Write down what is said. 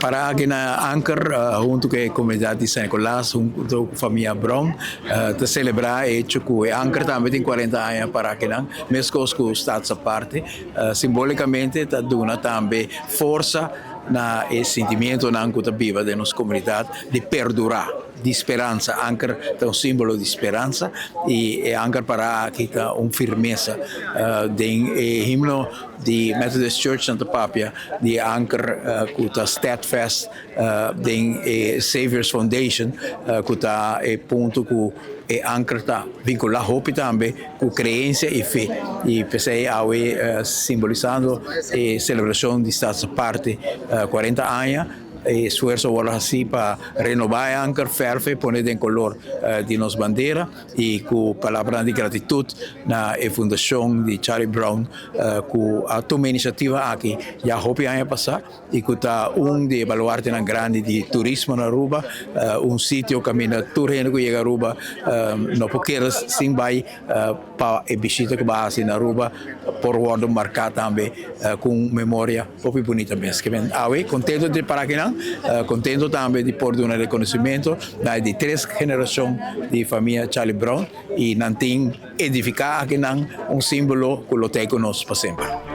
Para aki na Anker hunto cu e comunidad di San Nicolas, hunto cu famia Brown, ta celebra e hecho cu e Anker tambe tin 40 aña para akinan, mescos cu Staats Aparte. Simbolicamente ta duna tambe forsa na e sentimientonan cu ta biba den nos comunidad di perdura, di speransa. Anker ta un simbolo di speransa y e anker para aki ta un firmesa. Den e himno di Methodist Church nan ta papia di e anker cu ta steadfast den e Savior's Foundation, cu ta e punto cu e anker ta vincula hopi tambe cu creencia y fe. Y p'esey awe, simbolisando e celebracion di Staats Aparte 40 aña, e esfuerso a wordo haci pa renoba e anker, verf, pone den color di nos bandera y cu palabranan di gratitud na e fundacion di Charlie Brown, cu a tuma e iniciativa aki ya hopi aña pasa y cu ta un di e baluartenan grandi di turismo na Aruba, un sitio caminda tur hende cu yega Aruba no por keda sin bay pa e bishita cu bo a haci na Aruba por wordo marca tambe cu un memoria hopi bunita mes. Awe contento di para akinan, contento tambe di por duna reconocimento na e di tres generacion di famia Charlie Brown y nan tin edifica akinan un simbolo cu lo ta cu nos pa semper.